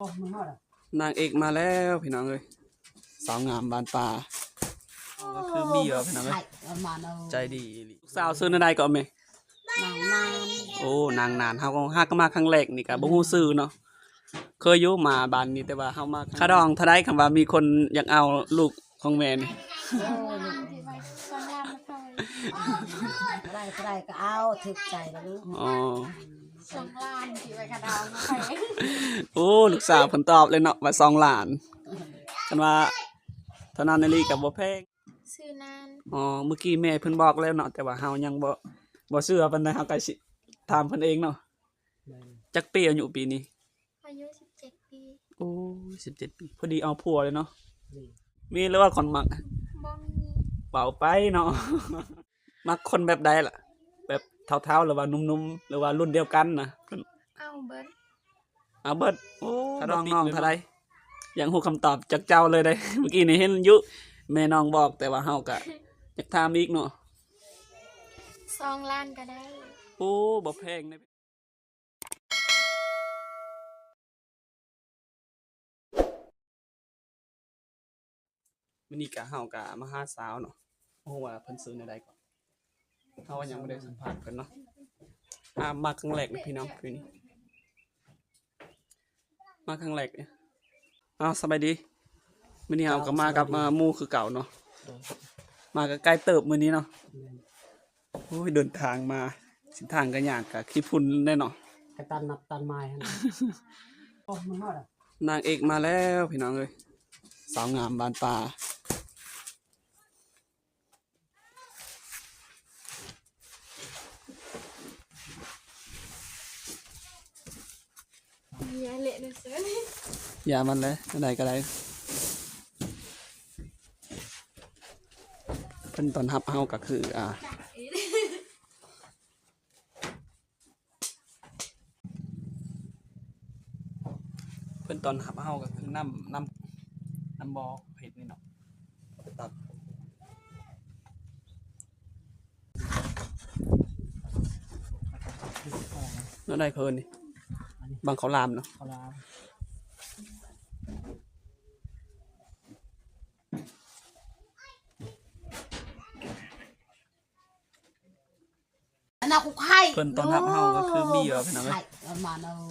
ນາງເອກມາແລ້ວພີ່ນ້ອງເອີຍ ສາວງາມບ້ານປ່າ ກໍຄືມີວ່າພີ່ນ້ອງເອີຍ ໃຈດີອີ່ຫຼີ. ລູກສາວຊື່ແນວໃດກໍແມ່? ນາງນານ. ໂອ້ ນາງນານ ເຮົາກໍຫາກະມາຄັ້ງແລກນີ້ ກະບໍ່ຮູ້ຊື່ເນາະ ເຄີຍຢູ່ມາບ້ານນີ້ ແຕ່ວ່າເຮົາມາ ຄ່າດອງເທົ່າໃດ ຄັນວ່າມີຄົນຢາກເອົາລູກຂອງແມ່ນີ້? ໂອ້ຍ ສອງລ້ານ ເທົ່າໃດ ເທົ່າໃດກໍເອົາ ຖືກໃຈລະລູກ. ອໍ ສອງລ້ານ ທີ່ໄວ້ຄ່າດອງໃຫ້. ໂອ້ ລູກສາວເພິ່ນຕອບເລີຍເນາະວ່າສອງລ້ານ ຄັນວ່າເທົ່ານັ້ນອີ່ຫຼີກໍບໍ່ແພງ. ຊື່ນານ. ອໍ ມື້ກີ້ແມ່ເພິ່ນບອກແລ້ວເນາະ ແຕ່ວ່າເຮົາຍັງບໍ່ ບໍ່ເຊື່ອປານໃດ ເຮົາກໍຊິຖາມເພິ່ນເອງເນາະ. ແມ່ນ. ຈັກປີອາຍຸປີນີ້? ອາຍຸສິບເຈັດປີ. ໂອ້ຍ ສິບເຈັດປີ ພໍດີເອົາຜົວເລີຍເນາະ. ແມ່ນ. ມີຫຼືວ່າຄົນມັກ? ບໍ່ມີ. ເວົ້າໄປເນາະ ມັກຄົນແບບໃດລະ? ແບບເຖົ້າໆ ຫຼືວ່າໜຸ່ມໆ ຫຼືວ່າລຸ້ນດຽວກັນນະ? ເອົາເບິດ. ເອົາເບິດ. ໂອ້ ຂ້າດອງນ້ອງເທົ່າໃດ? ຢາກຮູ້ຄຳຕອບຈາກເຈົ້າເລີຍເດ້. ເມື່ອກີ້ນີ້ເຫັນຢູ່ແມ່ນ້ອງບອກ ແຕ່ວ່າເຮົາກະຢາກຖາມອີກເນາະ. ສອງລ້ານກໍໄດ້. ໂອ້ ບໍ່ແພງເດ້. ມື້ນີ້ກະ ເຮົາກະມາຫາສາວເນາະ ບໍ່ຮູ້ວ່າເພິ່ນຊື່ແນວໃດກໍ ເຮົາກໍຍັງບໍ່ໄດ້ສຳພາດເພິ່ນເນາະ. ອ່າ ມາຄັ້ງແລກເດ້ພີ່ນ້ອງ ປີນີ້ ມາຄັ້ງແລກເດ້. ອ້າວ ສະບາຍດີ. ມື້ນີ້ເຮົາກໍມາກັບ ສະບາຍດີ ອ່າ ໝູ່ຄືເກົ່າເນາະ. ໂດຍ. ມາກໍໄກເຕີບມື້ນີ້ເນາະ. ແມ່ນ. ໂອ້ຍ ເດີນທາງມາ ເສັ້ນທາງກໍຍາກ ກໍຂີ້ຝຸ່ນແດ່ເນາະ ກະຕັນນັດຕັນໝາຍຫັ້ນ. ໂອ້ ມາຮອດລະ ນາງເອກມາແລ້ວພີ່ນ້ອງເອີຍ ສາວງາມບ້ານປ່າ. ຢ່າມັນແຫຼະ ອັນໃດກໍໄດ້. ເພິ່ນຕ້ອນຮັບເຮົາກໍຄື ອ່າ ເພິ່ນຕ້ອນຮັບເຮົາກໍຄືນ້ຳ ນ້ຳ ນ້ຳບໍ່ເຮັດນີ້ເນາະ ເອົາໄປຕັກ. ແນວໃດເພິ່ນນີ້? ບັງເຂົ້າຫຼາມເນາະ ເຂົ້າຫຼາມ. ອັນນັ້ນກໍໄຂ້ ເພິ່ນຕ້ອນຮັບເຮົາກໍຄືມີວ່າພີ່ນ້ອງເອີຍ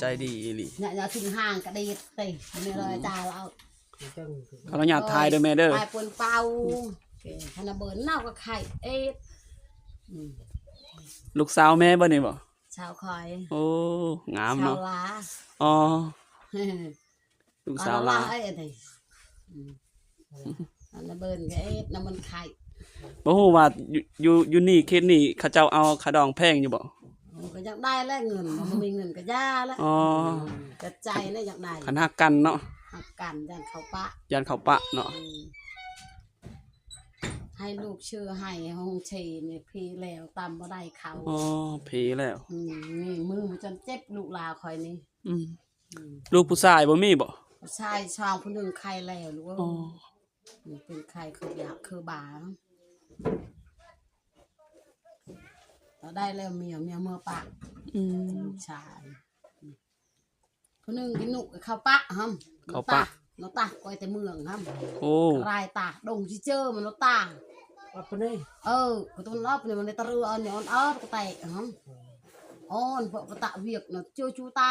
ໃຈດີອີ່ຫຼີ. ເນາະ ເນາະ ເຖິງຫ້າງກະເດັດເຕະ ນີ້ເລີຍ ອືມ ຈ້າລາວ. ຂໍອະນຸຍາດຖ່າຍເດີແມ່ເດີ ໄປເພິ່ນເປົ່າ ຄັນລະເບີນເນາະກໍໄຂ້ເອດ. ອືມ ລູກສາວແມ່ບໍ່ນີ້ບໍ່? ສາວຂ້ອຍ. ໂອ້ ງາມເນາະ ສາວຫຼາ. ອໍ ລູກສາວຫຼາ ເອີຍ ອັນນີ້ ອືມ ອັນລະເບີນກໍເອດ ນ້ຳມັນໄຂ່. ບໍ່ຮູ້ວ່າຢູ່ ຢູ່ ຢູ່ນີ້ເຂດນີ້ເຂົາເຈົ້າເອົາຄ່າດອງແພງຢູ່ບໍ່? ໂອ້ ກໍຢາກໄດ້ແຫຼະເງິນ ບໍ່ມີເງິນກໍຢ່າແຫຼະ. ອໍ ອືມ ແຕ່ໃຈນະຢາກໄດ້ ຄັນຮັກກັນເນາະ ຮັກກັນ ຢ້ານເຂົາປະ ຢ້ານເຂົາປະເນາະ. ອືມ ໃຫ້ລູກຊື່ໃຫ້ຫ້ອງເຊນີ້ ພີແລ້ວຕຳບໍ່ໄດ້ເຂົາ. ອໍ ພີແລ້ວ. ອືມ ນີ້ມືມັນຈົນເຈັບ ລູກຫຼາຂ້ອຍນີ້. ອືມ ອືມ ລູກຜູ້ຊາຍບໍ່ມີບໍ່? ຜູ້ຊາຍຊອງຜູ້ໜຶ່ງໄຂ້ແລ້ວລູກເອີຍ. ອໍ ເປັນໄຂ້ຄືຢາກຄືບາ ເອົາໄດ້ແລ້ວເມຍ ເມຍເມືອປະ. ອືມ ລູກຊາຍ ອືມ ຜູ້ໜຶ່ງກິນໜຸເຂົ້າປະຫຳ ເຂົ້າປະ ນະຕາ ນະຕາ ກ້ອຍແຕ່ເມືອງຫຳ. ໂອ້ ລາຍຕາ ດົງຊິເຈີມັນນະຕາ ອອກປະເນ ເອີ ກະຕຸນອອກປະເນ ມັນໄດ້ຕະເຮືອອອນນີ້ ອອນອອກກະແຕະຫຳ ອອນ ພວກປະຕະວຽກນະ ເຈີຈູຕາ.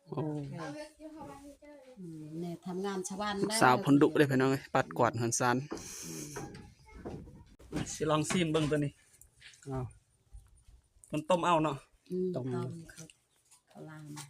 ໂອ້ ອືມ ແມ່ທຳງານສະຫວັນ ລູກສາວເພິ່ນດຸເດ້ພີ່ນ້ອງເອີຍ ປັດກວາດເຮືອນຊານ. ອືມ ຊິລອງຊີມເບິ່ງໂຕນີ້. ເອົາ ເພິ່ນຕົ້ມເອົາເນາະ. ອືມ ຕົ້ມ ຕົ້ມເຂົ້າ ເຂົ້າລາມ ໄດ້.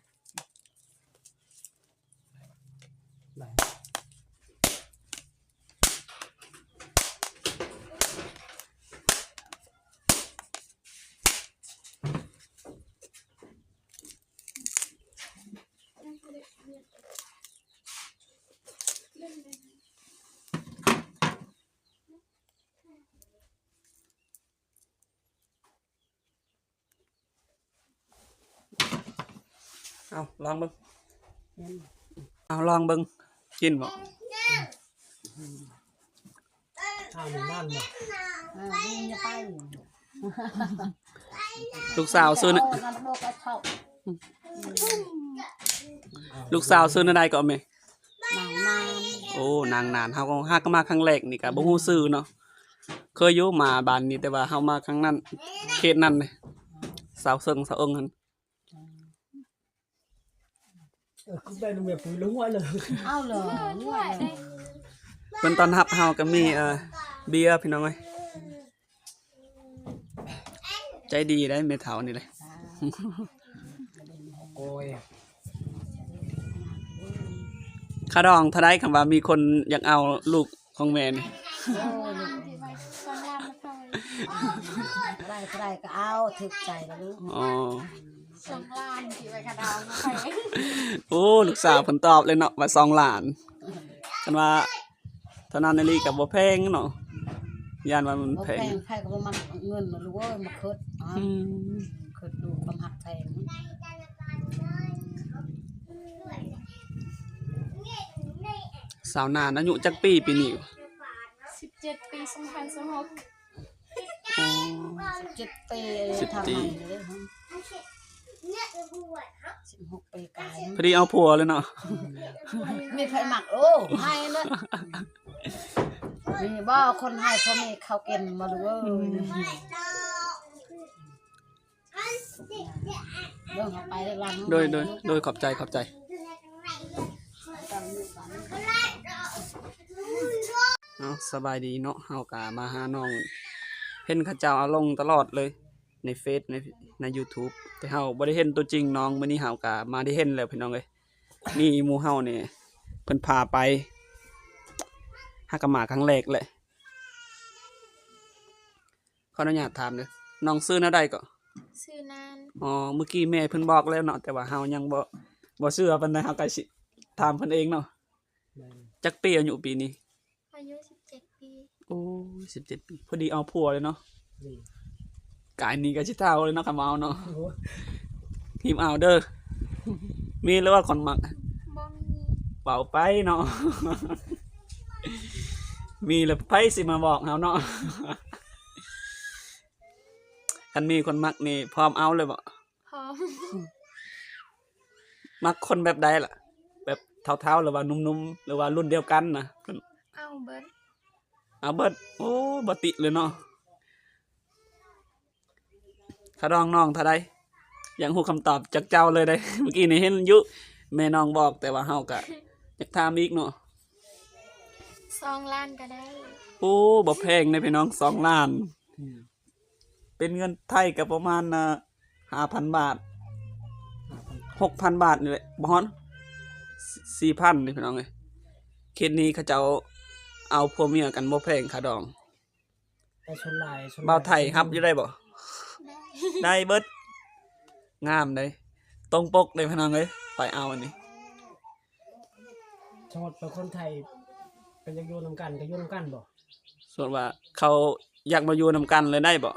ເອົາລອງເບິ່ງ ເອົາລອງເບິ່ງ ກິນບໍ່? ອືມ ເອົານ້ຳບໍ່? ເອີ ລູກສາວຊື່ນະ ລູກສາວຊື່ແນວໃດກໍແມ່? ໂອ້ ນາງນານ ເຮົາກໍຫາກມາຄັ້ງແລກນີ້ກໍບໍ່ຮູ້ຊື່ເນາະ. ເຄີຍຢູ່ມາບ້ານນີ້ ແຕ່ວ່າເຮົາມາຄັ້ງນັ້ນ ເຂດນັ້ນເດ້ ສາວເຊິ່ງ ສາວເອິງຫັ້ນ. ເອີ ຄືໄປໂຮງຮຽນປຸ້ຍລົງຫ້ວຍເລີຍ. ເອົາເລີຍ ເພິ່ນຕ້ອນຮັບເຮົາກໍມີ ເອີ ເບຍ ພີ່ນ້ອງເອີຍ. ໃຈດີໄດ໋ແມ່ເຖົ້ານີ້ເດ້. ໂອ້ຍ ຄ່າດອງເທົ່າໃດ ຄັນວ່າມີຄົນຢາກເອົາລູກຂອງແມ່ນີ້? ໂອ້ຍ ສອງລ້ານ ເທົ່າໃດ ເທົ່າໃດກໍເອົາ ຖືກໃຈແລ້ວລູກ. ອໍ ສອງລ້ານ ທີ່ໄວ້ຄ່າດອງ ໂອ້ ລູກສາວເພິ່ນຕອບເລີຍເນາະວ່າສອງລ້ານ. ຄັນວ່າເທົ່ານັ້ນອີ່ຫຼີກໍບໍ່ແພງເນາະ ຢ້ານວ່າມັນແພງ. ບໍ່ແພງ ໃຜກໍບໍ່ມັກເງິນນະລູກເອີຍ ມາຄິດ ອືມ ຄິດດູຄວາມຮັກແທ້. ສາວນານ ອາຍຸຈັກປີປີນີ້? ສິບເຈັດປີ ສອງພັນຊາວຫົກ. ອໍ ສິບເຈັດປີ ສິບເຈັດປີ ທຳໃໝ່ເລີຍ. ສິບຫົກປີກາຍ ພໍດີເອົາຜົວເລີຍເນາະ. ມີໃຜມັກ ໂອ້ ໃຫ້ເນາະ. ມີບໍ່ຄົນໃຫ້ພໍ່ແມ່ເຂົາກິນບໍ່ລູກເອີຍ? ອືມ ໂດຍ ໂດຍ ໂດຍ ຂອບໃຈ ຂອບໃຈ. ເອົາ ສະບາຍດີເນາະ. ເຮົາກະມາຫານ້ອງ ເຫັນເຂົາເຈົ້າເອົາລົງຕະຫຼອດເລີຍ ໃນເຟສ ໃນ ໃນຢູທູບ ແຕ່ເຮົາບໍ່ໄດ້ເຫັນຕົວຈິງນ້ອງ. ມື້ນີ້ເຮົາກະມາໄດ້ເຫັນແລ້ວພີ່ນ້ອງເອີຍ. ນີ້ໝູ່ເຮົານີ້ເພິ່ນພາໄປ ຫາກະມາຄັ້ງແລກແຫຼະ. ຂໍອະນຸຍາດຖາມເດີ ນ້ອງຊື່ແນວໃດເກາະ? ຊື່ນານ. ອໍ ມື້ກີ້ແມ່ເພິ່ນບອກແລ້ວເນາະ ແຕ່ວ່າເຮົາຍັງບໍ່ ບໍ່ເຊື່ອປານໃດ ເຮົາກໍຊິຖາມເພິ່ນເອງເນາະ. ແມ່ນ. ຈັກປີອາຍຸປີນີ້? ອາຍຸສິບເຈັດປີ. ໂອ້ຍ ສິບເຈັດປີ ພໍດີເອົາຜົວເລີຍເນາະ. ອືມ ກາຍນີ້ກໍຊິເຖົ້າເລີຍເນາະ ຄັນບໍ່ເອົາເນາະ. ໂອ້ ຮີບເອົາເດີ. ມີແລ້ວວ່າຄົນມັກ? ບໍ່ມີ. ເວົ້າໄປເນາະ. ມີແລ້ວໃຜຊິມາບອກເຮົາເນາະ? ຄັນມີຄົນມັກນີ້ ພ້ອມເອົາເລີຍບໍ່? ພ້ອມ. ມັກຄົນແບບໃດລະ? ແບບເຖົ້າໆ ຫຼືວ່າໜຸ່ມໆ ຫຼືວ່າລຸ້ນດຽວກັນນະ? ເອົາເບິດ. ເອົາເບິດ. ໂອ້ ບໍ່ຕິເລີຍເນາະ. ຄ່າດອງນ້ອງເທົ່າໃດ? ຢາກຮູ້ຄຳຕອບຈາກເຈົ້າເລີຍເດ້. ເມື່ອກີ້ນີ້ເຫັນຢູ່ແມ່ນ້ອງບອກ ແຕ່ວ່າເຮົາກະຢາກຖາມອີກເນາະ. ສອງລ້ານກໍໄດ້. ໂອ້ ບໍ່ແພງເດ້ພີ່ນ້ອງ ສອງລ້ານ. ອືມ ເປັນເງິນໄທກໍປະມານ ອ່າ ຫ້າພັນບາດ ຫົກພັນບາດນີ້ແຫຼະ ບໍ່ຮອດ ສີ່ພັນນີ້ພີ່ນ້ອງເອີຍ. ເຂດນີ້ເຂົາເຈົ້າເອົາຜົວເມຍກັນບໍ່ແພງຄ່າດອງ. ແຕ່ສ່ວນຫຼາຍ ສ່ວນຫຼາຍ ບ່າວໄທຮັບຢູ່ໄດ້ບໍ່? ໄດ້ ໄດ້ເບິດ. ງາມເດ້ ຕົງປົກເດ້ພີ່ນ້ອງເອີຍ ໄປເອົາອັນນີ້. ສົມມຸດວ່າຄົນໄທເພິ່ນຢາກຢູ່ນຳກັນ ກໍຢູ່ນຳກັນບໍ່? ສົມມຸດວ່າເຂົາຢາກມາຢູ່ນຳກັນເລີຍໄດ້ບໍ່?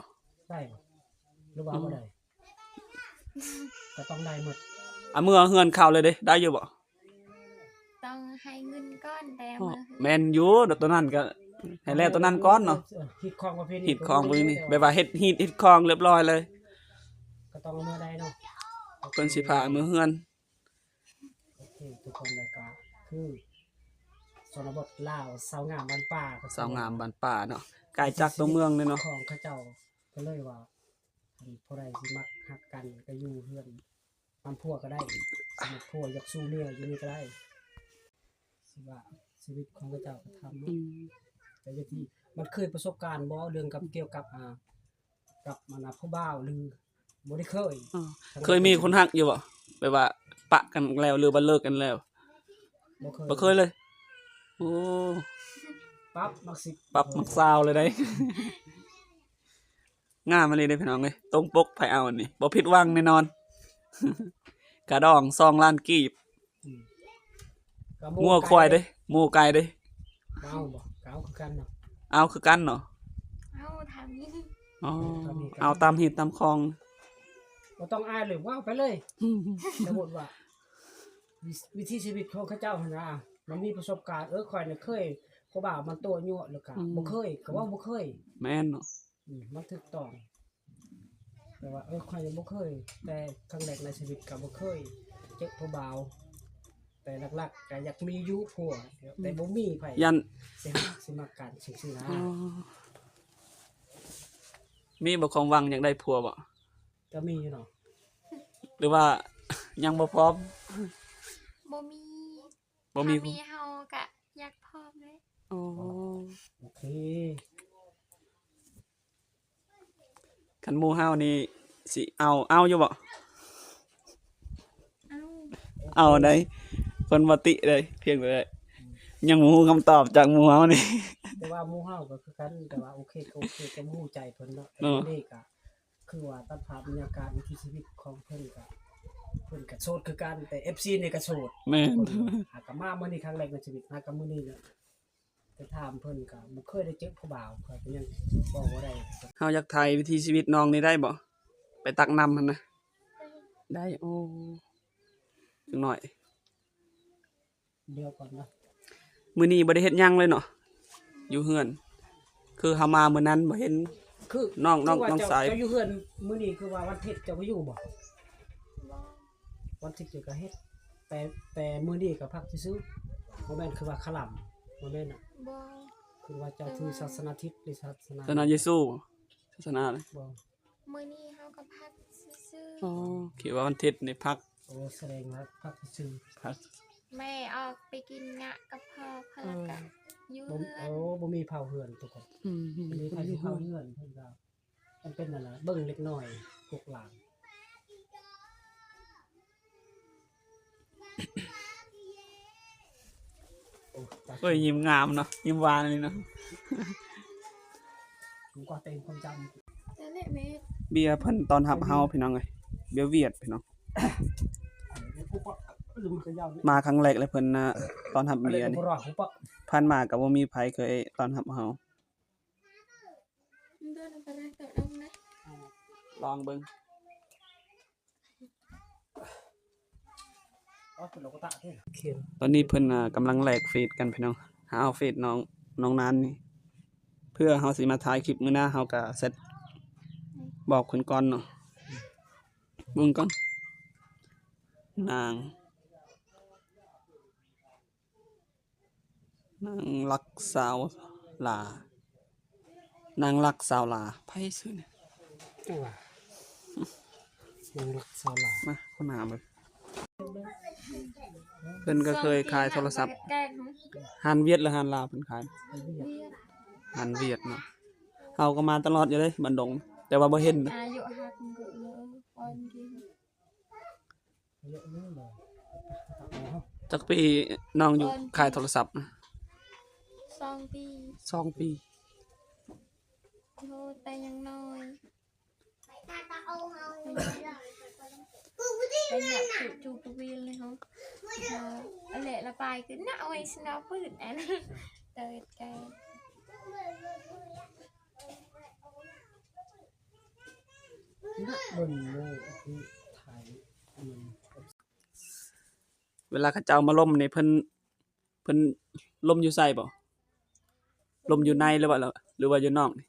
ໄດ້ບໍ່ ຫຼືວ່າ ອືມ ບໍ່ໄດ້? ກໍຕ້ອງໄດ້ໝົດ. ອາ ເມືອເຮືອນເຂົາເລີຍເດ້ ໄດ້ຢູ່ບໍ່? ຕ້ອງໃຫ້ເງິນກ່ອນ ແຕ່ເມືອເຮືອນ. ແມ່ນຢູ່ ໂຕນັ້ນກໍໃຫ້ແລ້ວໂຕນັ້ນກ່ອນເນາະ. ເອີ ຮີດຄອງປະເພນີ ຮີດຄອງປະເພນີ ແບບວ່າເຮັດຮີດ ຮີດຄອງຮຽບຮ້ອຍເລີຍ ກໍຕ້ອງເອົາເມືອໄດ້ເນາະ. ເພິ່ນຊິພາເມືອເຮືອນ. ໂອເຄ ທຸກຄົນ ແລ້ວກໍຄືຊົນນະບົດລາວ ຊາວງາມບ້ານປ່າ ຊາວງາມບ້ານປ່າເນາະ ໄກຈາກຕົວເມືອງເລີຍເນາະ. ຂອງເຂົາເຈົ້າກໍເລີຍວ່າ ຄັນຜູ້ໃດຊິມັກຮັກກັນກໍຢູ່ເຮືອນນຳຜົວກໍໄດ້ ສົມມຸດຜົວຢາກສູ່ເມຍຢູ່ນີ້ກໍໄດ້ ຊິວ່າຊີວິດຂອງເຂົາເຈົ້າກໍທຳເນາະ. ອືມ ແຕ່ຢ່າງທີ່ ມັນເຄີຍປະສົບການບໍ່ ເລື່ອງກັບ ກ່ຽວກັບ ອ່າ ກັບ ອັນນ່າ ຜູ້ບ່າວ ຫຼືບໍ່ໄດ້ເຄີຍ? ເອີ ເຄີຍມີຄົນຮັກຢູ່ບໍ່ ແບບວ່າປະກັນແລ້ວ ຫຼືວ່າເລີກກັນແລ້ວ? ບໍ່ເຄີຍ ບໍ່ເຄີຍເລີຍ. ໂອ້ ປັບມັກສິບ ປັບມັກຊາວເລີຍໄດ໋. ງາມອີ່ຫຼີເດ້ພີ່ນ້ອງເອີຍ ຕົງປົກ ໃຜເອົາອັນນີ້ ບໍ່ຜິດຫວັງແນ່ນອນ. ກະດອງສອງລ້ານກີບ. ອືມ ງົວຄວາຍເດ້ ໝູໄກ່ເດ້ ເອົາບໍ່? ເອົາຄືກັນເນາະ ເອົາຄືກັນເນາະ. ເອົາຕາມຮີດ ອໍ ເອົາຕາມຮີດຕາມຄອງ ບໍ່ຕ້ອງອາຍເລີຍ ເວົ້າໄປເລີຍ. ສົມມຸດວ່າ ວິ ວິຖີຊີວິດຂອງເຂົາເຈົ້າຫັ້ນນະ ມັນມີປະສົບການ ເອີ ຂ້ອຍນະເຄີຍ ຜູ້ບ່າວມັນຕົວະຍົວະ ແລ້ວກະ ອືມ ບໍ່ເຄີຍ ກໍເວົ້າບໍ່ເຄີຍ. ແມ່ນເນາະ. ອືມ ມັນຖືກຕ້ອງ ແຕ່ວ່າ ເອີ ຂ້ອຍຍັງບໍ່ເຄີຍ ແຕ່ຄັ້ງແລກໃນຊີວິດກໍບໍ່ເຄີຍເຈີຜູ້ບ່າວ. ແຕ່ຫຼັກໆກໍຢາກມີຢູ່ຜົວ ແຕ່ບໍ່ມີໃຜ ຢ້ານ ຊິ ຊິມັກກັນ ຊິ ຊິນະ ອໍ ມີບໍ່ຄວາມຫວັງຢາກໄດ້ຜົວບໍ່? ກໍມີຢູ່ເນາະ ຫຼືວ່າຍັງບໍ່ພ້ອມ? ບໍ່ມີ ບໍ່ມີ ຖ້າມີເຮົາກະຢາກພ້ອມເດ້. ອໍ ໂອເຄ ຄັນໝູ່ເຮົານີ້ຊິເອົາ ເອົາຢູ່ບໍ່? ເອົາ ເອົາໄດ໋ ເພິ່ນບໍ່ຕິໄດ໋ ພຽງແຕ່ຍັງບໍ່ຮູ້ຄຳຕອບຈາກໝູ່ເຮົານີ້ ແຕ່ວ່າໝູ່ເຮົາກໍຄືກັນ ແຕ່ວ່າໂອເຄກໍໂອເຄ ກໍບໍ່ຮູ້ໃຈເພິ່ນເນາະ ແຕ່ນີ້ກໍ ຄືວ່າຕັດພາບບັນຍາກາດວິຖີຊີວິດຂອງເພິ່ນກະ ເພິ່ນກະໂສດຄືກັນ ແຕ່ເອັຟຊີນີ້ກະໂສດ ແມ່ນ ຫາກະມາມື້ນີ້ຄັ້ງແລກໃນຊີວິດ ຫາກະມື້ນີ້ແຫຼະ ໄປຖາມເພິ່ນກະບໍ່ເຄີຍໄດ້ເຈີຜູ້ບ່າວ ຂ້ອຍກະຍັງເວົ້າບໍ່ໄດ້. ເຮົາຢາກຖ່າຍວິຖີຊີວິດນ້ອງນີ້ໄດ້ບໍ່? ໄປຕັກນ້ຳຫັ້ນນະ ໄດ້ ໂອ້ ຈັກໜ້ອຍ. ດຽວກ່ອນນະ ມື້ນີ້ບໍ່ໄດ້ເຮັດຫຍັງເລີຍເນາະ ຢູ່ເຮືອນ ຄືເຮົາມາມື້ນັ້ນບໍ່ເຫັນ ຄືນ້ອງ ນ້ອງ ຄືວ່າ ນ້ອງ ເຈົ້າ ສາຍ ເຈົ້າຢູ່ເຮືອນມື້ນີ້ ຄືວ່າວັນທິດເຈົ້າກໍຢູ່ບໍ່? ບໍ່ ວັນທິດເຈົ້າກໍເຮັດ ແຕ່ ແຕ່ມື້ນີ້ກໍພັກຊື່ໆ ບໍ່ແມ່ນຄືວ່າຄະລຳ ບໍ່ແມ່ນນະ? ບໍ່ ຄືວ່າເຈົ້າຖືສາສະໜາທິດ ຫຼື ສາສະໜາ ສາສະໜາເຢຊູ ສາສະໜາ ບໍ່ ມື້ນີ້ເຮົາກໍພັກຊື່ໆ. ອໍ ຄິດວ່າວັນທິດນີ້ພັກ. ໂອ້ ສະແດງວ່າພັກຊື່ໆ ພັກ ແມ່ອອກໄປກິນງະກັບພໍ່ເພິ່ນ ແລ້ວກະຢູ່ເຮືອນ. ໂອ້ ບໍ່ມີເຝົ້າເຮືອນທຸກຄົນ ອືມ ບໍ່ມີໃຜຊິເຝົ້າເຮືອນ ເພິ່ນກະຈຳເປັນນັ້ນລະ ເບິ່ງເດັກນ້ອຍລູກຫຼານ. ໂອ້ຍ ຍິ້ມງາມເນາະ ຍິ້ມຫວານອີ່ຫຼີເນາະ. ເບຍເພິ່ນຕ້ອນຮັບເຮົາພີ່ນ້ອງເອີຍ ເບຍຫວຽດພີ່ນ້ອງ ມາຄັ້ງແລກເລີຍເພິ່ນນະ ຕ້ອນຮັບເບຍນີ້ ຜ່ານມາກໍບໍ່ມີໃຜເຄີຍຕ້ອນຮັບເຮົາ. ລອງເບິ່ງ ຕອນນີ້ເພິ່ນ ອ່າ ກຳລັງແລກເຟດກັນພີ່ນ້ອງ ຫາເອົາເຟດນ້ອງ ນ້ອງນານນີ້ ເພື່ອເຮົາຊິມາຖ່າຍຄລິບມື້ໜ້າ ເຮົາກະແຊັດບອກເພິ່ນກ່ອນເນາະ ເບິ່ງກ່ອນ ນາງ ນາງລັກສາວຫຼ້າ ນາງລັກສາວຫຼ້າ ໃຜຊື່ນີ້? ນາງລັກສາວຫຼ້າ ມາ ຄົນຫາເບິ່ງ ເພິ່ນກໍເຄີຍຂາຍໂທລະສັບ ຮ້ານຫວຽດ ຫຼື ຮ້ານລາວເພິ່ນຂາຍ? ຮ້ານຫວຽດເນາະ ເຮົາກໍມາຕະຫຼອດຢູ່ເດ້ ບ້ານດົງ ແຕ່ວ່າບໍ່ເຫັນນະ. ຈັກປີນ້ອງຢູ່ຂາຍໂທລະສັບນະ? ສອງປີ ສອງປີ ໂອ້ ແຕ່ຍັງນ້ອຍ ເປັນແບບຈຸ ຈຸປະວິນເລີຍເຮົາ ເອີ ອັນແຫຼະລະປາຍຄືນະ ໂອ້ຍ ສະໜໍປືນອັນ ເຕີດແກ ເວລາເຂົາເຈົ້າມາລົມນີ້ ເພິ່ນ ເພິ່ນລົມຢູ່ໃສບໍ? ລົມຢູ່ໃນ ຫຼືວ່າ ຫຼືວ່າຢູ່ນອກນີ້?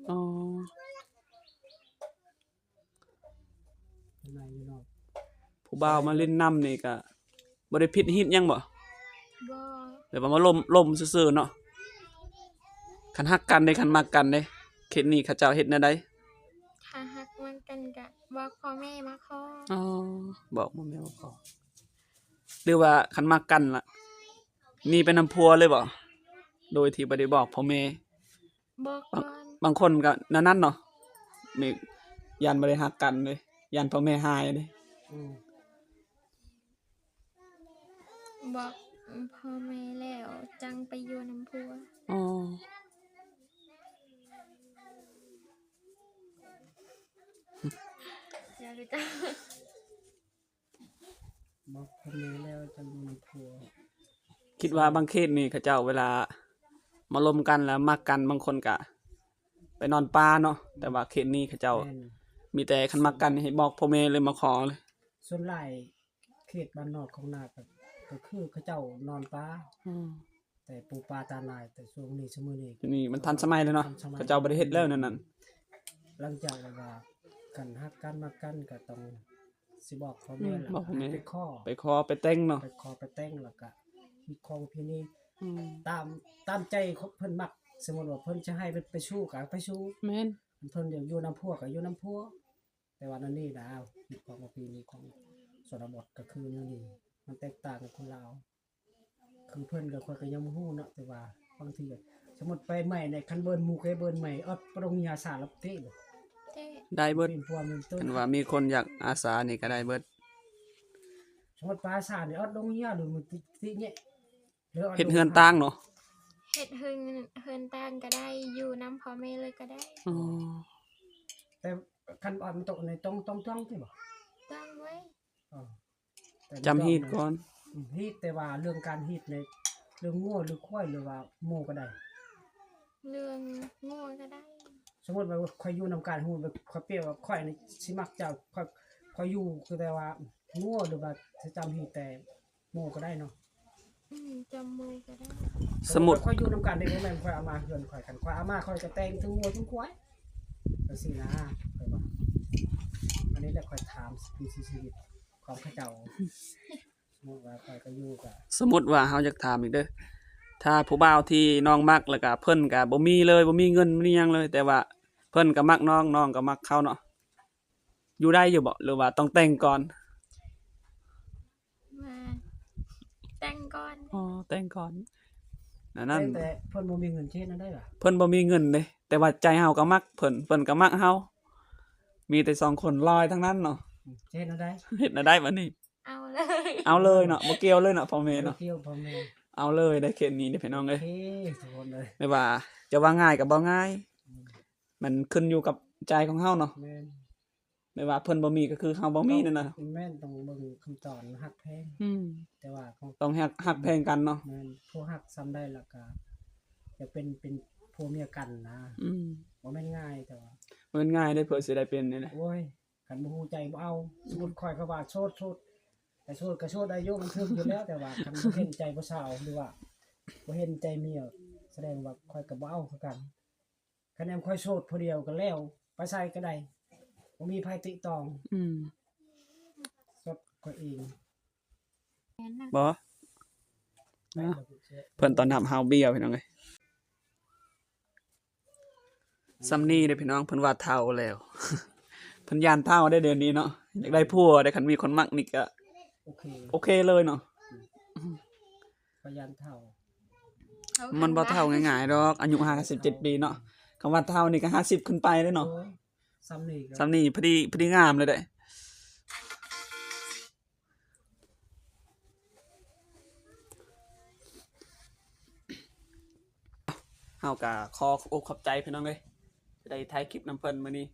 ອໍ ຜູ້ບ່າວມາຫຼິ້ນນຳນີ້ກະບໍ່ໄດ້ຜິດຮີດຫຍັງບໍ? ບໍ່ ແບບວ່າມາລົມ ລົມຊື່ໆເນາະ. ຄັນຮັກກັນເດ້ ຄັນມັກກັນເດ້ ເຂດນີ້ເຂົາເຈົ້າເຮັດແນວໃດ? ຖ້າຮັກມັກກັນກະບອກພໍ່ແມ່ມາຂໍ. ອໍ ບອກພໍ່ແມ່ມາຂໍ ຫຼືວ່າຄັນມັກກັນລະ ໜີໄປນຳຜົວເລີຍບໍ? ໂດຍທີ່ບໍ່ໄດ້ບອກພໍ່ແມ່. ບອກກ່ອນ ບາງ ບາງຄົນກໍແນວນັ້ນເນາະ ແມ່ນ ຢ້ານບໍ່ໄດ້ຮັກກັນເດ້ ຢ້ານພໍ່ແມ່ຮ້າຍເດ້. ອືມ ບອກພໍ່ແມ່ແລ້ວຈັ່ງໄປຢູ່ນຳຜົວ. ອໍ ຢ່າຮູ້ຈັກ ບອກພໍ່ແມ່ແລ້ວຈັ່ງນຳຜົວ. ຄິດວ່າບາງເຂດນີ້ເຂົາເຈົ້າເວລາມາລົມກັນແລ້ວມັກກັນ ບາງຄົນກະໄປນອນປ່າເນາະ ແຕ່ວ່າເຂດນີ້ເຂົາເຈົ້າ ແມ່ນ ມີແຕ່ຄັນມັກກັນໃຫ້ບອກພໍ່ແມ່ເລີຍ ມາຂໍເລີຍ. ສ່ວນຫຼາຍເຂດບ້ານນອກຂອງນາກະ ກະຄືເຂົາເຈົ້ານອນປ່າ. ອືມ ແຕ່ປູປາຕານາຍ ແຕ່ຊ່ວງນີ້ຊຸມື້ນີ້ ນີ້ມັນທັນສະໄໝແລ້ວເນາະ ທັນສະໄໝ ເຂົາເຈົ້າບໍ່ໄດ້ເຮັດແລ້ວແນວນັ້ນ. ຫຼັງຈາກແບບວ່າ ຄັນຮັກກັນມັກກັນກໍຕ້ອງ ຊິບອກພໍ່ແມ່ ອືມ ແລ້ວ ບອກພໍ່ແມ່ ໄປຂໍ ໄປຂໍໄປແຕ່ງເນາະ ໄປຂໍໄປແຕ່ງ ແລ້ວກະຮີດຄອງປະເພນີ ອືມ ຕາມ ຕາມໃຈເພິ່ນມັກ. ສົມມຸດວ່າເພິ່ນຈະໃຫ້ໄປ ໄປສູ່ກະໄປສູ່ ແມ່ນ ເພິ່ນຢາກຢູ່ນຳຜົວກະຢູ່ນຳຜົວ. ແຕ່ວ່າແນວນີ້ນະ ຮີດຄອງປະເພນີຂອງຊົນນະບົດກະຄືແນວນີ້ ມັນແຕກຕ່າງກັບຄົນລາວ. ຄືເພິ່ນກະ ຂ້ອຍກະຍັງບໍ່ຮູ້ເນາະ ແຕ່ວ່າບາງທີກະ ສົມມຸດໄປໃໝ່ນີ້ ຄັນເບິ່ງໝູ່ເຄີຍເບິ່ງໃໝ່ ອອດປະດົງຍາສາລະເຕະ ເຕະ ໄດ້ເບິດ ເປັນພວກເປັນຕົ້ນ ຄັນວ່າມີຄົນຢາກອາສານີ້ກະໄດ້ເບິດ. ສົມມຸດໄປອາສານີ້ ອອດດົງຍາ ຫຼືມັນຕິ ຕິແຍະ ຫຼືອອດ ເຮັດເຮືອນຕ່າງເນາະ ເຮັດເຮືອນ ເຮືອນຕ່າງກະໄດ້ ຢູ່ນຳພໍ່ແມ່ເລີຍກະໄດ້. ອໍ ແຕ່ຄັນອອດມັນຕົກໃນຕ້ອງ ຕ້ອງ ຕ້ອງຕິບໍ່? ຕ້ອງໄວ້ ອໍ ແຕ່ ຈຳຮີດກ່ອນ ອືມ ຮີດ ແຕ່ວ່າເລື່ອງການຮີດໃນ ເລື່ອງງົວ ຫຼືຄວາຍ ຫຼືວ່າໝູກະໄດ້ ເລື່ອງງົວກະໄດ້. ສົມມຸດວ່າຂ້ອຍຢູ່ນຳກັນ ຮູ້ແບບຂ້ອຍປຽບວ່າຂ້ອຍນີ້ຊິມັກເຈົ້າ ຂ້ອຍ ຂ້ອຍຢູ່ຄືແຕ່ວ່າງົວ ຫຼືວ່າຈະຈຳຮີດແຕ່ໝູກະໄດ້ເນາະ. ອືມ ຈຳໝູກະໄດ້. ສົມມຸດ ສົມມຸດຂ້ອຍຢູ່ນຳກັນເດ້ ບໍ່ແມ່ນຂ້ອຍເອົາມາເຮືອນຂ້ອຍ ຄັນຂ້ອຍເອົາມາ ຂ້ອຍກະແຕ່ງທັງງົວທັງຄວາຍ ຈັ່ງຊີ້ນະ ຂ້ອຍວ່າ. ອັນນີ້ແຫຼະຂ້ອຍຖາມວິຖີຊີວິດຂອງເຂົາເຈົ້າ. ສົມມຸດວ່າຂ້ອຍກະຢູ່ກະ ສົມມຸດວ່າເຮົາຢາກຖາມອີກເດີ ຖ້າຜູ້ບ່າວທີ່ນ້ອງມັກ ແລ້ວກະເພິ່ນກະບໍ່ມີເລີຍ ບໍ່ມີເງິນ ບໍ່ມີຫຍັງເລີຍ ແຕ່ວ່າເພິ່ນກະມັກນ້ອງ ນ້ອງກະມັກເຂົາເນາະ ຢູ່ໄດ້ຢູ່ບໍ່ ຫຼືວ່າຕ້ອງແຕ່ງກ່ອນ? ວ່າແຕ່ງກ່ອນ. ອໍ ແຕ່ງກ່ອນ ອັນນັ້ນ ແຕ່ ແຕ່ເພິ່ນບໍ່ມີເງິນຊິເຮັດແນວໃດລະ? ເພິ່ນບໍ່ມີເງິນເດ້ ແຕ່ວ່າໃຈເຮົາກະມັກເພິ່ນ ເພິ່ນກະມັກເຮົາ ມີແຕ່ສອງຄົນລອຍທັງນັ້ນເນາະ. ອືມ ຊິເຮັດແນວໃດ? ເຮັດແນວໃດບາດນີ້? ເອົາເລີຍ ເອົາເລີຍເນາະ ບໍ່ກ່ຽວເລີຍເນາະ ພໍ່ແມ່ເນາະ ບໍ່ກ່ຽວພໍ່ແມ່ ເອົາເລີຍໄດ້ເຂດນີ້ເດ້ພີ່ນ້ອງເອີຍ. ໂອເຄ ທຸກຄົນເອີຍ ແບບວ່າຈະວ່າງ່າຍກະບໍ່ງ່າຍ ອືມ ມັນຂຶ້ນຢູ່ກັບໃຈຂອງເຮົາເນາະ. ແມ່ນ ແບບວ່າເພິ່ນບໍ່ມີກະຄືເຮົາບໍ່ມີນັ້ນນະ. ແມ່ນ ຕ້ອງເບິ່ງຂັ້ນຕອນຮັກແພງ ອືມ ແຕ່ວ່າຕ້ອງຮັກ ຮັກແພງກັນເນາະ. ແມ່ນ ຜູ້ຮັກສ່ຳໃດແລ້ວກະຈະເປັນ ເປັນຜົວເມຍກັນນະ. ອືມ ບໍ່ແມ່ນງ່າຍ ແຕ່ວ່າ ບໍ່ແມ່ນງ່າຍເດ້ ເພື່ອຊິໄດ້ເປັນນີ້ນະ. ໂອ້ຍ ຄັນບໍ່ຮູ້ໃຈບໍ່ເອົາ. ອືມ ສົມມຸດຂ້ອຍກະວ່າໂສດ ໂສດ ແຕ່ໂສດກະໂສດໄດ້ຢູ່ ມັນຖືກຢູ່ແລ້ວ ແຕ່ວ່າຄັນບໍ່ເຫັນໃຈຜູ້ສາວ ຫຼືວ່າບໍ່ເຫັນໃຈເມຍ ສະແດງວ່າຂ້ອຍກະບໍ່ເອົາຄືກັນ. ຄັນແມ່ນຂ້ອຍໂສດຜູ້ດຽວກະແລ້ວ ໄປໃສກະໄດ້ ບໍ່ມີໃຜຕິຕອງ. ອືມ ສົດຂ້ອຍເອງ ບໍ່ ເພິ່ນຕ້ອນຮັບເຮົາເບ້ຍ ພີ່ນ້ອງເອີຍ. ສ່ຳນີ້ເດ້ພີ່ນ້ອງ ເພິ່ນວ່າເຖົ້າແລ້ວ ເພິ່ນຢ້ານເຖົ້າເດ້ດຽວນີ້ເນາະ. ຢາກໄດ້ຜົວເດ້ ຄັນມີຄົນມັກນີ້ກະໂອເຄ ໂອເຄເລີຍເນາະ. ອືມ ຂ້ອຍຢ້ານເຖົ້າ ມັນບໍ່ເຖົ້າງ່າຍໆດອກ ອາຍຸຫ້າສິບເຈັດປີເນາະ. ຄຳວ່າເຖົ້ານີ້ກະຫ້າສິບຂຶ້ນໄປເດ້ເນາະ. ໂອ້ຍ ສ່ຳນີ້ກະ ສ່ຳນີ້ພໍດີ ພໍດີງາມເລີຍເດ້. ເຮົາກະຂໍຂອບອົກຂອບໃຈພີ່ນ້ອງເອີຍ ທີ່ໄດ້ຖ່າຍຄລິບນຳເພິ່ນມື້ນີ້.